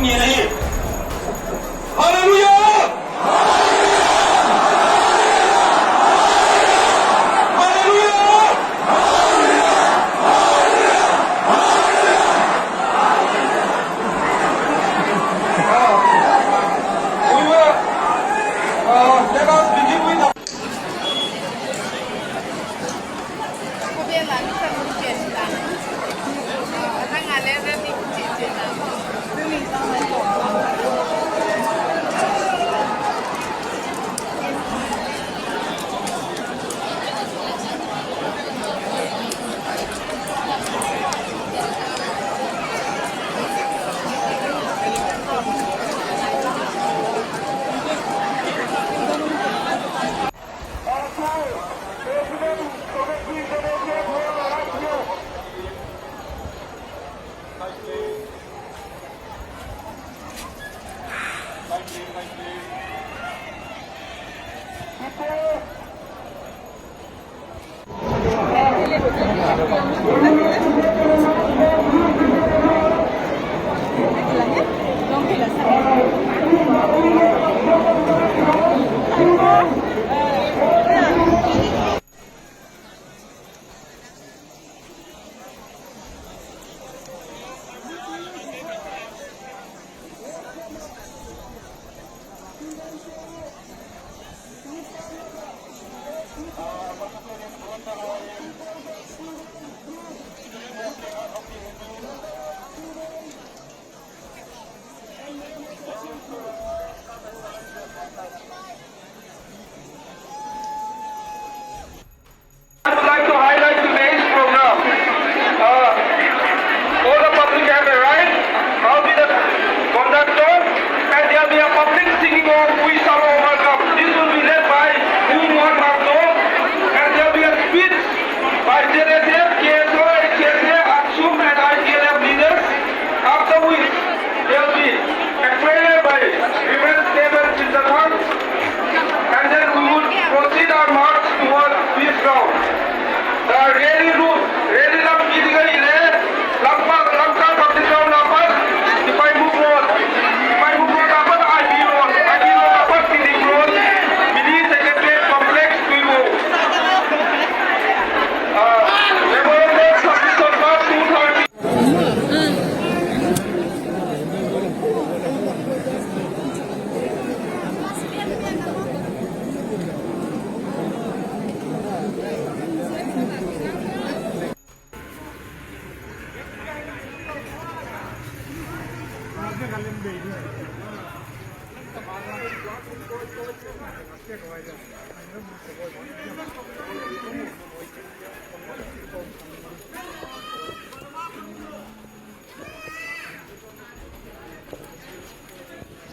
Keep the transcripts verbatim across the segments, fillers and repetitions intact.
Haleluya! Haleluya! We were, uh, let us begin with the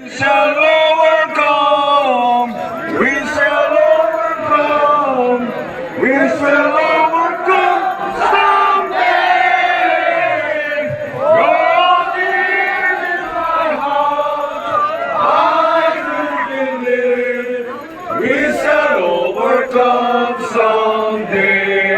We shall overcome. We shall overcome. We shall overcome someday. God is in my heart. I do believe. We shall overcome someday.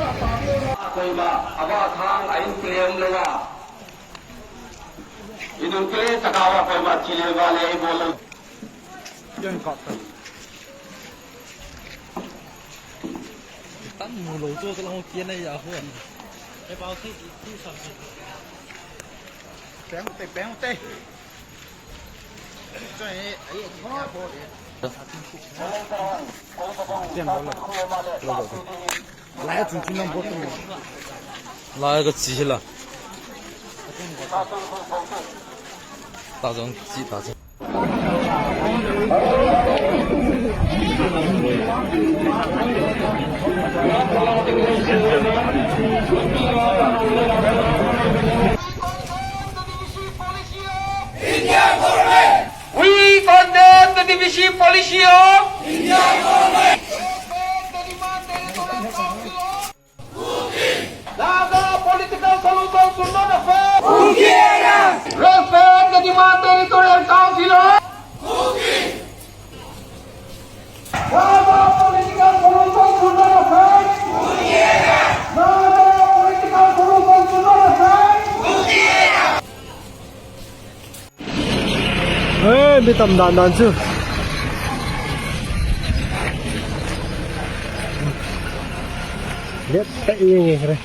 ꯑꯩꯈꯣꯏꯅ ꯑꯕꯥ ꯊꯥꯡ ꯑꯍꯤꯡ ꯄ꯭ꯔꯦꯝ ꯂꯩꯕ ꯏꯗꯨ clay ꯆꯀꯥꯋꯥ ꯀꯣꯏꯃ ꯆꯤꯂꯦ ꯋꯥꯂꯦ ꯑꯩ ꯕꯣꯜ ꯂꯧ꯫ ꯌꯦꯟ ꯀꯥꯞꯄ꯫ ꯇꯟ ꯃꯨ ꯂꯧ ꯆꯣ ꯆꯣ ꯂꯧ ꯀꯦꯅ ꯌꯥ ꯍꯣ꯫ ꯑꯦ ꯄꯥꯎ ꯊꯤ ꯊꯤ ꯁꯝ ꯊꯤ꯫ ꯄꯦꯡ ꯇꯦ ꯄꯦꯡ ꯇꯦ꯫ ꯆꯣ ꯑꯦ ꯑꯩ ꯑꯩ ꯌꯥ ꯍꯣ꯫ ꯂꯥꯏ ꯆꯨ ꯆꯨ ꯅꯝ ꯕꯣꯠ ꯇꯨ꯫ ꯂꯥꯏꯒ ꯆꯤꯁꯤꯂ꯫ ꯇꯥꯖꯣꯡ ꯆꯤ ꯇꯥꯖꯣꯡ꯫ We condemn the divisive policy of Naga political solution should not affect. Respect the demand territorial council of. Naga political solution should not affect. B ꯇꯝ ꯗꯥꯟ ꯗꯥꯟ ꯆꯨ꯫ ꯂꯦꯞ ꯇ ꯌꯦꯡꯉꯦ ꯈꯔ꯫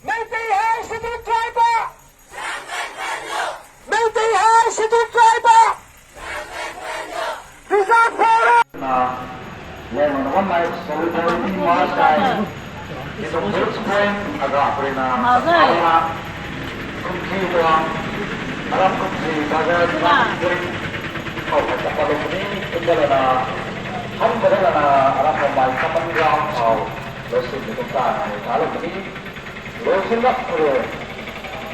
Meitei High Scheduled Tribe! Meitei High Scheduled Tribe! Reserve Forest! Lengna one night solidarity march kai. Itum Bridge Point aga prena. Kumki to. Arap kumki baga. Oh, kapalo ni. Kumbalana. Ham badalana. Arap mai kapan ground. Oh, losin ni kumta. Kalo ni. Loisilak puro.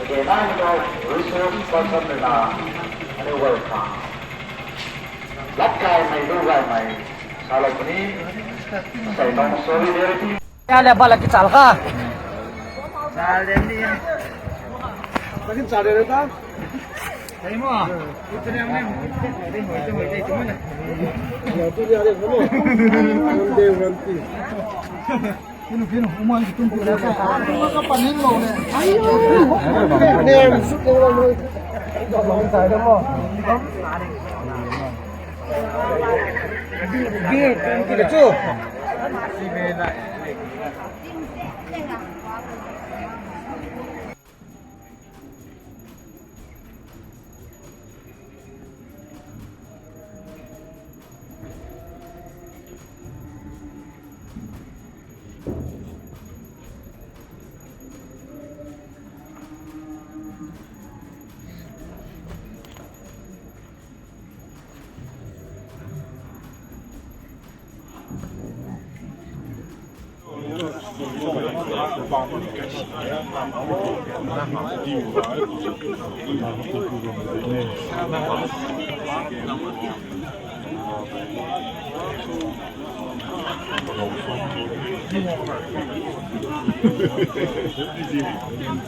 Ike nai no resource person na ani welcome. Latkai mai lugai mai salopni. Sai no solidarity. Kya le bala ki chal ka. Lakin chale reta. Sai mo. Itne amne. Ya tu ya le mo. One day one piece. Kino, kino, umang kitum kino. Ano ka panin mo ne? Ayo. Ne, suk ne mo. Ito mo sa mo. Ito.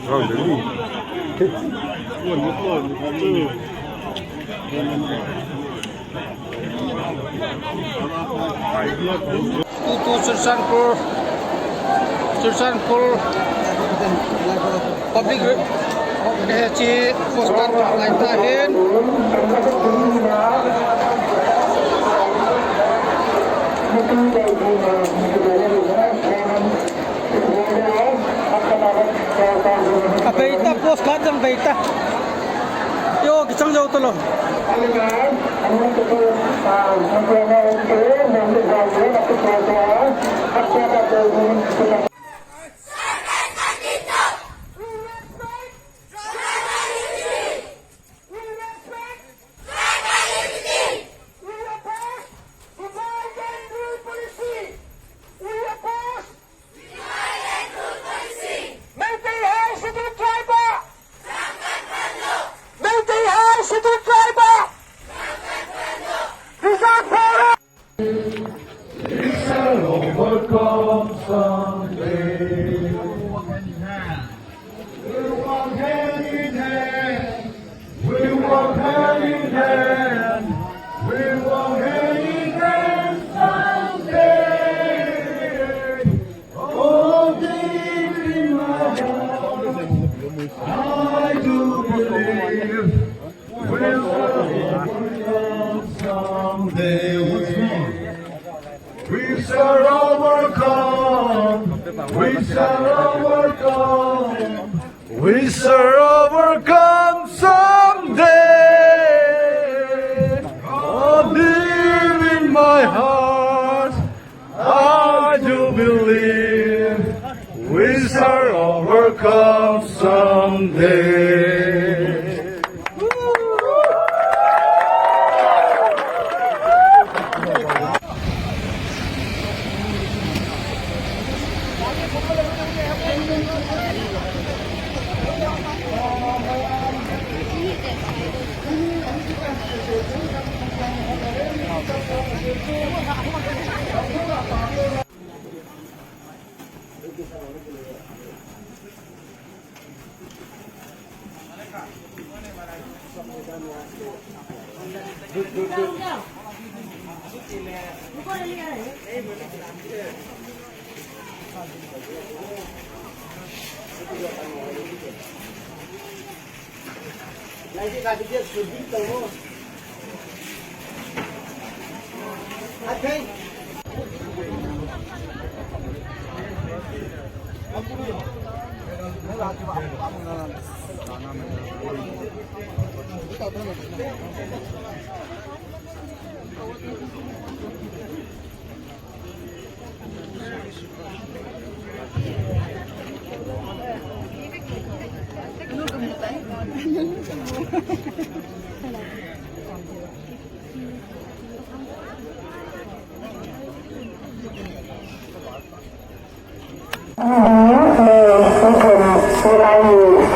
Oh, really? Tutu Churachandpur, Churachandpur Public Re-, eh, chi postcard lai ta hen. Abei ta, postcard jang bei ta. Yo, kichang jau ta lo. We respect tribal unity. We oppose divide and rule policy. We oppose divide and rule policy. Meitei High Scheduled Tribe. Meitei High Scheduled Tribe. Reserve Forest. We shall overcome someday. We walk hand in hand. We walk hand in hand. We walk hand in hand someday. Oh, deep in my heart, I do believe. We shall overcome someday. What's wrong? We shall overcome. We shall overcome. We shall overcome someday. Oh, deep in my heart, I do believe we shall overcome someday.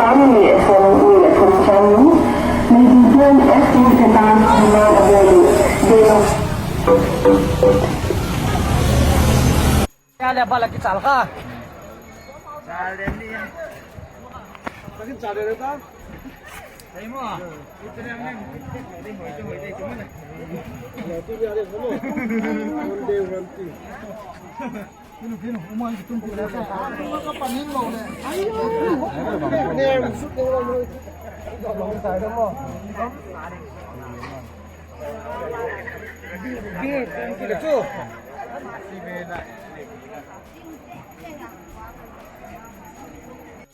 Family from Ladies and F P Sedan, Hima Abeli, Deva. Kya le bala ki chal kha. Chal de ni. Lekin chal de ta. Dai mo. Itne amne. Dai mo, dai mo, dai mo. Ya tu ya de mo. One day, one thing. Kinu, kinu, uma itu tum kinu. Uma ka panin mo ne. Ayo. Ne, sut ne, mo. Mo ta de mo. Bi, bi, kinu.